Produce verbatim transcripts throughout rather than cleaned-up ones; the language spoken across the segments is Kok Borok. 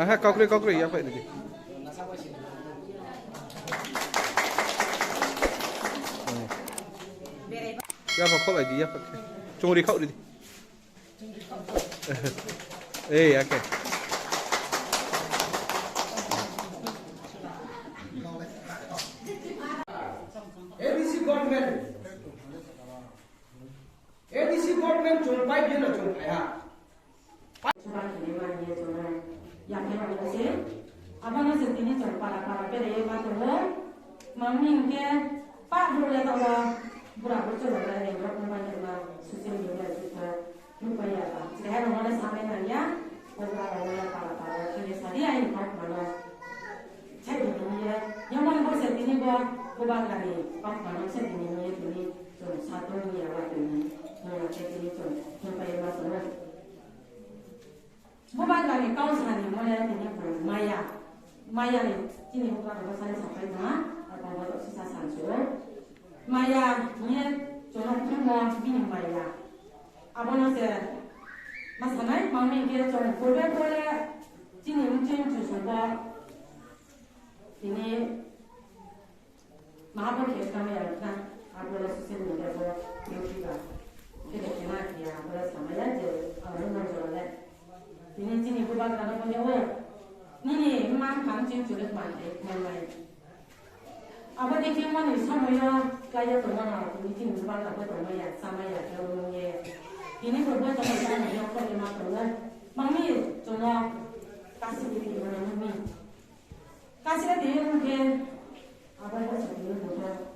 Aha, kokre, kokre, ya pai di. Ya pa kholai di, ya pa. Chungri khau di. Eh, ya ke. A D C government, A D C government chung pai bino chung pai ha. Chuba kini ma ye chung ya ke ma se. Abo no se tini chung para para pere ye ma to. Mangni ke pa bro ya to. Bura bro chung ya ye bro ma ye ma social media ji to. Nukbaiya ba. Chihai rok no samai nangya. Bubagra rok no para para khe sadi ai kok mano. Chai ni ye. Yamon bo se tini bo bubagra ni kok mano se tini ye tini chung satung ya ba tini. Mo ya ke tini chung nukbaiya ba chung. Bubagra ni kau sani mo ya tini bo maya. Maya ni tini bubagra bo sani sapai na. Apa bo sisa sansu. Maya ye chung no bini maya. Abono se ma sanai, mangni hwnkhe chwng purbe pore chini wngching chusongbo tini maha bo khe kama ya wngkha, abo le social media bo YouTube ba khe de khe ma khe ya, abo le sama ya je abo le manjora le. Tini chini bubagra no phone o, nini mma wngkha wngching chule ma khe ma mai. Abo ni khe mani somoyo kaiya tongmano, tini chini bubagra bo tongmaya, chamaya, khe wngya. Tini bo bo tongmaya, nini khe ma tongo. Mangni chwngno kasi di di mani nini. Kasi di di wngkhe abo bo chwngno bo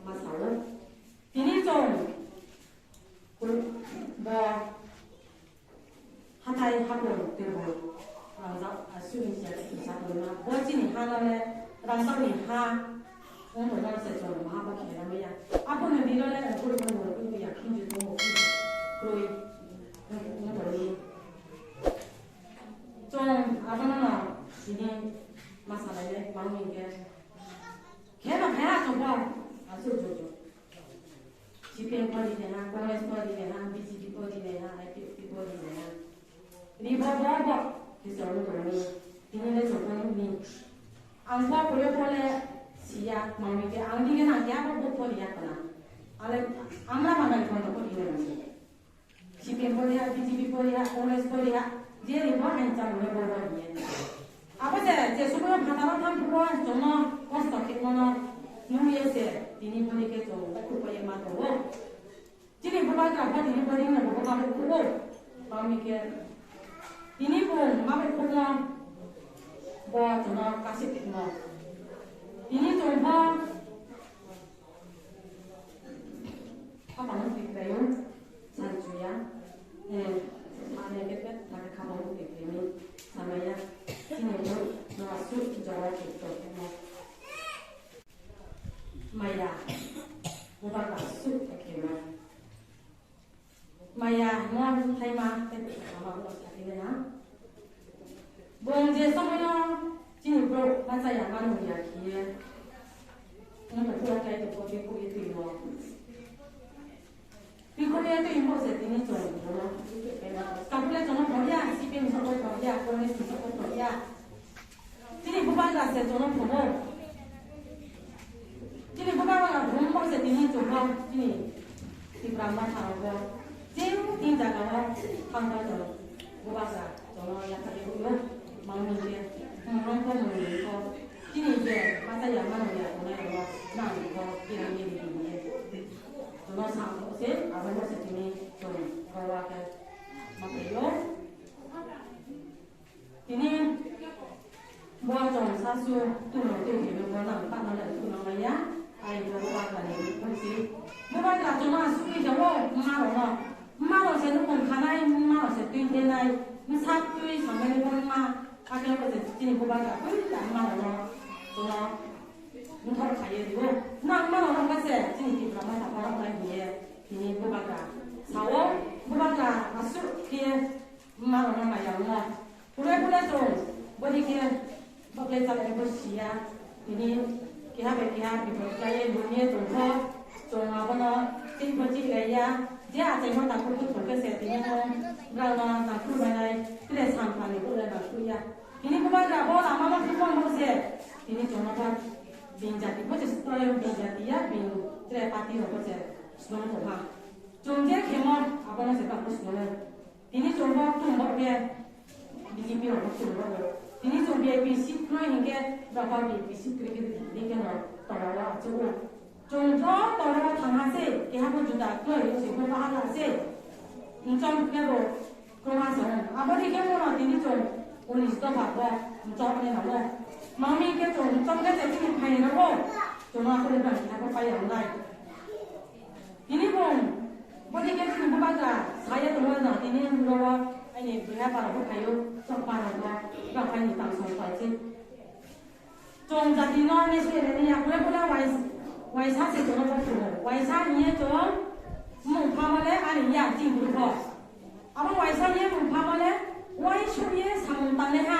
ma sao. Tini chwng bo Hathai hapung twi bo rangjak aswk ni siya twi sa tongma. Bo chini ha no le rangjak ni ha wng tongma se chwng maha bo khe lamaya. Abo ni bilo le ang kuru kuru kuru ya khinju tong bo kuru kroi wng tongni. Chwng abo no no tini ma salai le mangni khe khe no khe ha chwng bo aswk chwng chwng. C P M pori neha, Congress pori neha, B J P pori neha, I P F T pori neha. Ribo bo bo, kisoro tongni, tini le chokoni ni. Ang bo pore pore siya, mangni ke ang dige na ya bo bo pori ya kana. Ale, amra mangai kono pori neha. C P M poriya, B J P poriya, Congress poriya, je ni bo hain chang le bo bo ye. Abo se, je suku yo phataro tham phubo, jono kosto khe mono nung ye se, tini pori khe chong, khu pori ma to bo. Chini bo ba ka, tini pori na bo ba ko bo. Ba mi khe, tini bo ma bo ko bo jono kasi khe mo. Tini chong bo, Khapang twi khlaio, sansuya. Eh, ane ke pet thake khapang twi khlaini, samaya. Chini bo, no asu jora ke to mo. Maya. Bubagra su ke ma. Maya, mo thaima, te ama bo sakile ha. Bong je somoyo chini bro machaya manu ya khiye. Nang ko pura kai to ko ko ye twi mo. Twi ko ye twi mo se tini chong mo. Kapule chong mo ya, si pe ni so ko ya, ko ni so ko ya. Chini bubagra se chong mo. Chini bubagra bumbo se tini chong mo. Chini Tipra ma thang ko. Chini tin jaga mo thang ko chong. Bubagra. Jono yakhari huyo, mangni je, hmm, rongkho mungni kho, chini je, mata ya mano ya, tongnai rokno, nang kho, kira miri miri. Jono sangkho se, abo no se chini, jono, rowa khe, mapayo. Tini, bo jono sasu, tuno tei khe, bo nang, pa nang, tuno maya, ai, bo, ba, ba, ni, bo, si. Bo, ba, jono, asu, ki, jono, ma, rono. Maro se nukung khanai, maro se twi thenai, msak twi sanai wngma, akhe wngkha se chini bubagra twi ta maro no, jono, mthor khaiye rio. Nang maro no kha se chini Tipra motha borok nai hiye, chini bubagra. Sao, bubagra aswk khe maro no maya wngo. Pure pure chwng, bwrwi khe, bwklai chalai bo siya, tini keha bai keha bipot khlaiwi lungwi tongkho, chwng abono teibo chih laiya, je achaimo takhuk thung khe se tini no, borokno nangkhuk rwnai, tei samphani bwklai nangkhukya. Tini bubagra bo Bini jati bo se stroyong, bini jati ya, bini tre party rok bo se snow tongha. Chwng je khemo abono se bak snow. Tini chwng bo tum bo khe B J P rok bo tum bo. Tini chwng V I P seat kroi hinkhe bak V I P seat kroi khe tini khe no tongwa achuk. Chwng joto oro thangha se, keha bo juda khlai se, bo bahala se. Wngchom khe bo kwma se hwn. Abo dei khe bono tini chwng unis dopha bo wngchom ni namo. Mami khe chwng wngchom khe se chini phaini rogo. Chwng a kore bang keha bo paiya wngnai. Tini bung, bo dei khe chini bubagra saya tongma na tini rogo aini bwrwi para bo phaio, chwng para bo, bang phaini tang song pai se. Chwng jati no ne se ne ya kule kule wais-, waisa se chwng no chwng. Waisa hiye chwng mung pha male ani ya ching bru kho. Abo waisa hiye mung pha male wai su ye samung tang le ha.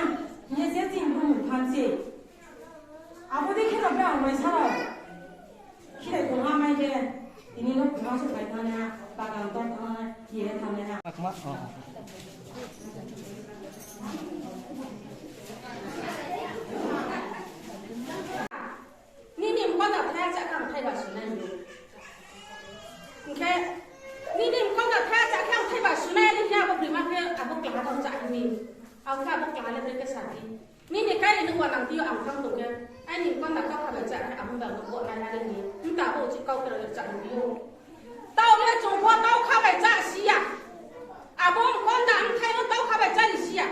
Hiye se ching bru mung pha se. Abo de khe no bra waisa ro. Khire tongha mai khe, tini no kwma se pai thangna, bagan tor thangna, kire thangna. Akma, oh. Nini mkon da thaya cha kang thai ba sunai ni. Hingkhe, nini mkon da thaya cha kang thai ba sunai ni khe abo bima khe abo klaha dong cha ni. Abo khe abo klaha le bre khe sati. Nini kaini nung wanang tio ang thang tongkhe, aini konda kau khabai cha khe ang bang bo nai nai ni. Nta bo chi kau khe cha ni bio. Tao le chung pho tao khabai cha siya. Abo konda ang thai no tao khabai cha ni siya.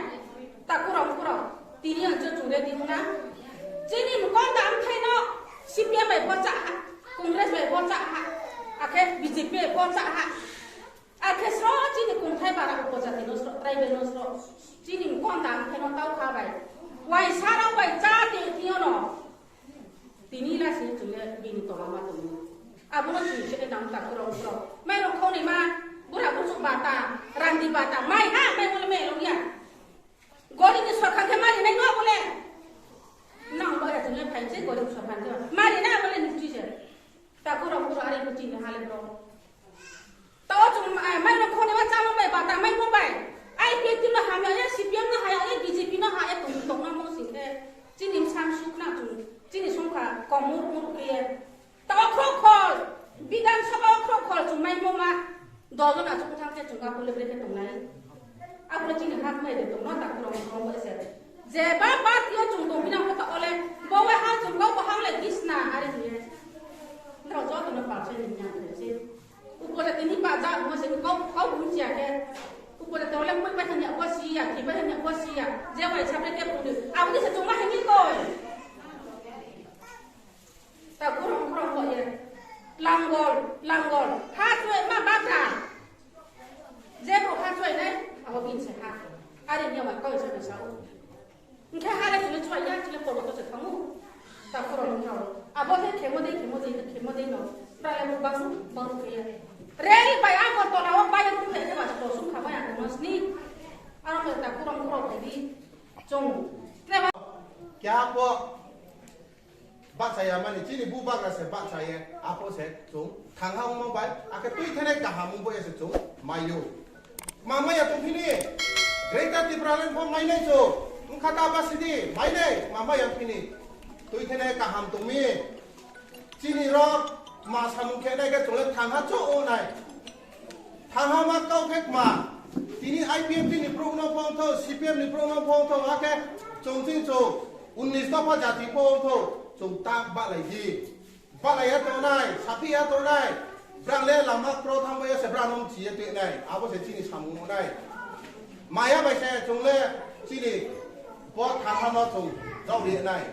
Ta kurang kurang. Tini ang cho chung re di na. Chini konda ang thai no C P M bai bo cha ha. Congress bai bo cha ha. Akhe B J P bai bo cha ha. Akhe sro chini kungthai bara upojati no sro, tribal no sro. Chini konda ang theno tau kha bai. Waisa rok bai cha te thio no. Tini la sini chungle bini tola ma tongni. Abono chini se nang ta kurong kurong. Mai rok khoni ma, bura buchuk bata, randi bata, mai ha, mai mole mai rok ya. Gori ni sorkar khe mari nai no bole. Nang lo ya chungle phai se gori sorkar khe. Mari na bole nukti se. Ta kurong kurong are ko chini hale bro. Tao chung, eh, mai no khoni ma chama bai bata mai mo bai. I P F T no hamya ya, C P M no haya ya, B J P no haya, tong tong na mo sing khe. Chini sam suk na chung, chini songkha komur mur khe. Tao khro khol, Bidhan Sabha khro khol chung mai mo ma. Dojon achuk thang khe chung ka pule bre khe tong nai. Apro chini hak mai de tong no ta kurong kurong bai se. Je ba party o chung tong bina kota ole, bo wai ha chung ko bo ha le kisna are ni. Nro joto no pa se ni nyang se. Upojati ni pa ja mo se kau, kau bun sia khe. Upojati ole mui pa hanya ko sia, ki pa hanya ko sia. Je bai sabre ke pun. Abdi se chuma hini koi. Ta kurang kurang ko ye. Langgol, langgol. Ha chwe ma bata. Je ko ha chwe nai, abo bin se ha. Are nya ma koi sa sa. Hingkhe hale chwle chwlaiya, chwle polo to se thango. Ta khoro nung thango. Abo khe khemo de, khemo de, khemo de no. Prale bo bang, bang khe. Rel bai Agartala o bai rung khe khe ba to sung kha bai ang mas ni. Aro khe ta khoro nung rok di. Chung. Kya po? Bahchaya mani chini bubagra se bahchaye, apo se chung thangha wngma bai, akhe twi thenai kaham wngbo se chung maio. Ma maya tongphini, Greater Tipraland pho mainai chung, wngkha ta ba sidi mainai, ma maya phini. Twi thenai kaham tongmi, chini rok ma samung khe nai khe chole thangha cho o nai. Thangha ma kau khe kma. Tini I P F T ni borok no phone tho, C P M ni borok no phone tho, hakhe chung ching chung unnish dopha jati phone tho, chung ta balai di. Balai ya tongnai, sapi ya tongnai. Brang le lama kro thang bai ya se brang nom chi ya te nai. Abo se chini samung nai. Maya bai se chung le chini bo thangha no chung jao ri nai.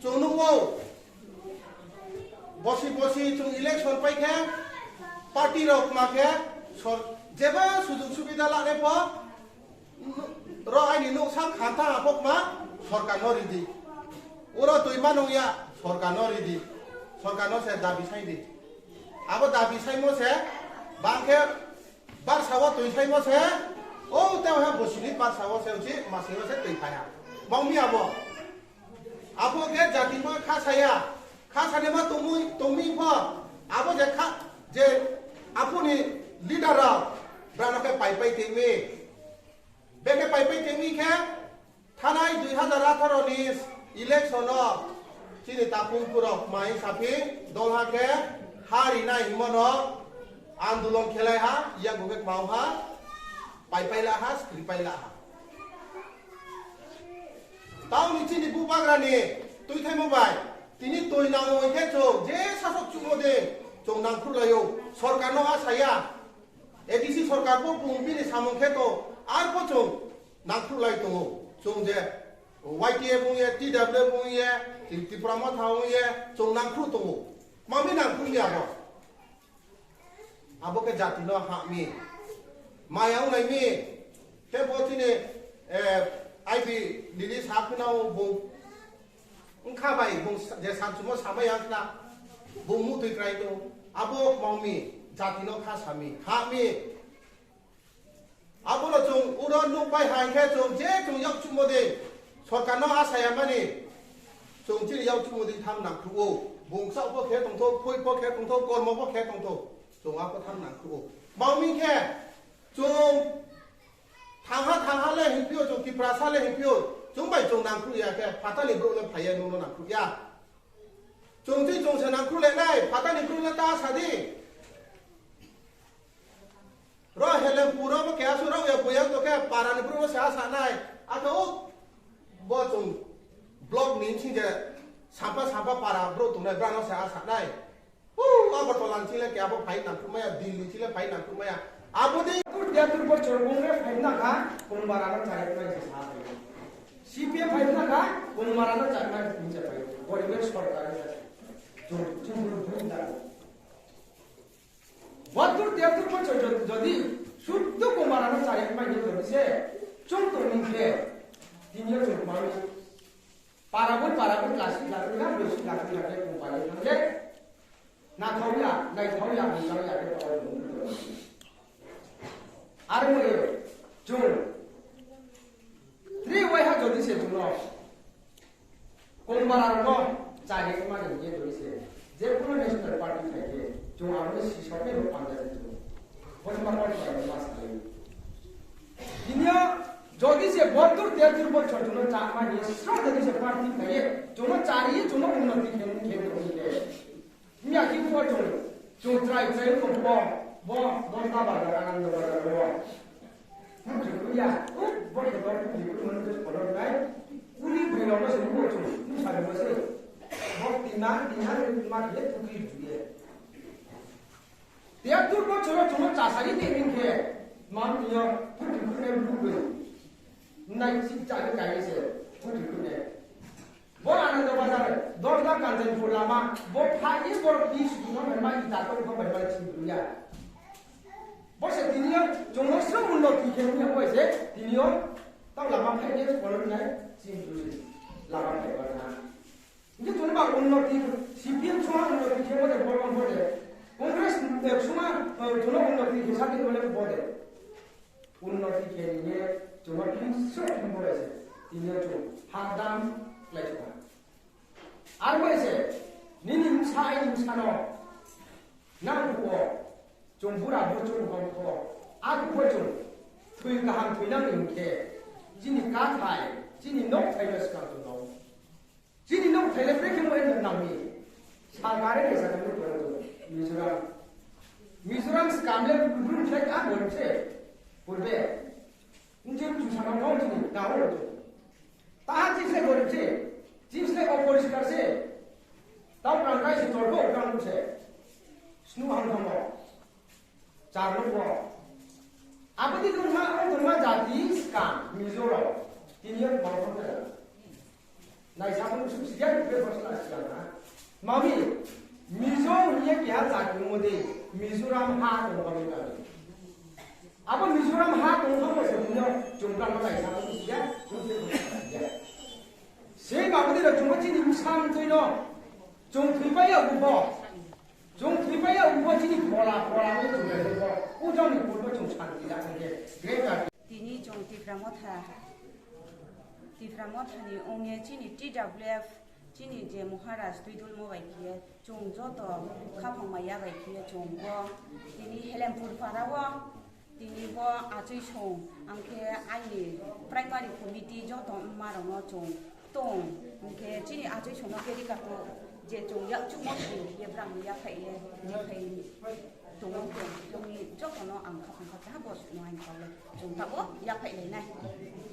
Chung nung wo Bosi bosi chung election pai khe party rok ma khe sor-, jeba sujug subida lane pho ro aini nuksa khanta apok ma sorkar no ridi. Oro twi ma nung ya sorkar no ridi. Sorkar no se dabi sai di. Abo dabi sai mo se bang khe Barsa o twi sai mo se, o te ha bosini barsa o se uchi masing o se twi phai ha. Bang mi abo. Abo khe jati mo kha saya. Kha sani ma tongmui, tongmi pho. Abo je kha, je apuni leader rok, brano khe pai pai tengmi. Beke pai pai tengmi khe, Thanai dui hazar atharo ni election o Chini tapung purok mai saphi dolha khe ha rinai himono andolon khelai ha, yago khe kmao ha, pai pai la ha, skri pai la ha. Tauni chini bubagrani tuithaimo bai tini twi nango hwnkhe chwng je sasok chukmo de chwng nangkhruklaio, sorkarno a saya. A D C sorkar bo bung bini samung khe to, arbo chwng nangkhruklai tongo. Chwng je Y T F wngye, T W F wngye, Tipra Motha wngye, chwng nangkhru tongo. Mami nangkhru ya bo? Abo khe jati no ha mi. Maya wnglai mi. Khe bo chini, eh, I B Lily sa khna bo. Wngkha bai, bo je sanchumo samaya khna. Bo mutwi krai to. Abo mami jati no kha sami. Ha mi. Abono chwng uro nuk bai hai khe chwng je chwng yak chukmo de sorkar no asaya mani chwng chini yak chukmo de thang nang khuo. Bungsa bo khe tongtho, phoi bo khe tongtho, kormo bo khe tongtho. Chwng abo thang nang khuo. Mami khe chwng thangha thangha le hinpio, chwng Tiprasa le hinpio, chwng bai chwng nang khuya khe phatani bro le phaiya nungno nang khuya. Chwng twi chwng se nang khru le nai, phatani bro le ta sadi. Ro Helempur abo keha su rok ya buya to khe para ni bro se asa nai. Ato bo chwng block ni sing je sampa sampa para bro tongnai brano se asa nai. Hu, Agartala ni chile ke abo phai nang khumaya, Delhi chile phai nang khumaya. Abo de Tur dia tur bo chwng bung re phai na kha, Kumbar ano chai nai se sa phai. C P M phai na kha, Kumbar ano chai nai se phai. Goribe sorkar ni chai. Chwng chwng bung da. Batur tiyatur bochor jodi, jodi suddo Kumbarano chari manya jodi se chwng tongmung khe, tini o chwng mani paraboi paraboi lasik lasik na boisik lasik lasik company thangkhe naithokya, naithokya, naithokya khe paraboi nung tong. Aro mui chwng Twi waiha jodi se chwngno Kumbararokno chari wngmani hinkhe jodi se je kuno national party khai khe chwng aroni sisok ni rok panja di chwng. Boni bakmani chwng ma salai. Tini o jodi se bottor tertur bochor chwngno chama hinkhe sro jodi se party khai khe chwngno chari chwngno unnoti khe khe khe. Miya ki bo chung, chung try try ko bo, bo, bo ta bazar, Anando bazar bo. Chung ya, u bo ke bo ku di ku mun ke polo nai. Uli bri lo se bo chung, ni sa bo se. Bo ti ma, ti ma, ma ke tu ki ju ye. Tiya tur bo cholo chung cha sa ni te min ke. Mam ni yo, ku di ku ne bu ku. Nai si cha ke kai se, ku di ku ne. Bo Anando Bazar, Dorda Kanchanpur lama, bo phai borok ni sudu no bai ma ita to ko bai ma chim ya. Bo se tini yo, chwngno sro unnoti khe ni bo se, tini yo, tang lama phai ni kono nai chim du lama phai ba na. Ni chwng ba unnoti, C P M chwng unnoti khe bo de bo bo de. Congress, eh, chwng, eh, chwngno unnoti khe sa ni bo de. Unnoti khe nini chwngno kisa khe bo bai se, tini o chwng hakdam khlai thwkha. Ar bai se, nini bwsa aini bwsano nang khuo, chwng bura bo chwng hom kho, a khuo chwng thwi kaham thwinani hinkhe, chini kathai, chini nok thaino swkang chwng no. Chini nok thaile brekhe mo eno nangni. Sarkare ni sakhe mo tong Mizoram. Mizoram skam le brum khlai a gorib se. Purbe. Nje chu sana no chini na ho to. Ta chi se gorib se. Chi se oporiskar se. Ta prangkai se torbo prang se. Snu hang thamo. Charno bo. Aboni wngma, wngma jati skam, Mizo rok. Tini o bangkok da. Naisamo suk siya, be bosna siya na. Mami, Mizo hiya kiya jati mode, Mizoram ha tong kami kami. Abo Mizoram ha tong kami se tini o chumra no naisamo suk siya, suk siya. Sei mabudi rok chumba chini bwsang twi no. Chung thwi pai ya ubo. Chung thwi pai ya ubo chini phola, phola ni chung thwi bo. Ujang ni purbo chung santi ya thangke. Greater. Tini chung Tipra Motha, Tipra Motha ni ongye chini T W F, chini je Maharaj Twidulmo bai khiye chung joto khaphang maya bai khiye chung bo. Tini Helempur para o. Tini bo achoi song, ang khe aini primary committee joto wngma rokno chwng Tong, hwnkhe chini achai songno khe rika to je chwng yak chukmo tong, ye brang yak phai ye, je phai tong tong, tongni jotono ang khapang khapang bo sukno ang khawi chwng tabo yak phai lai nai.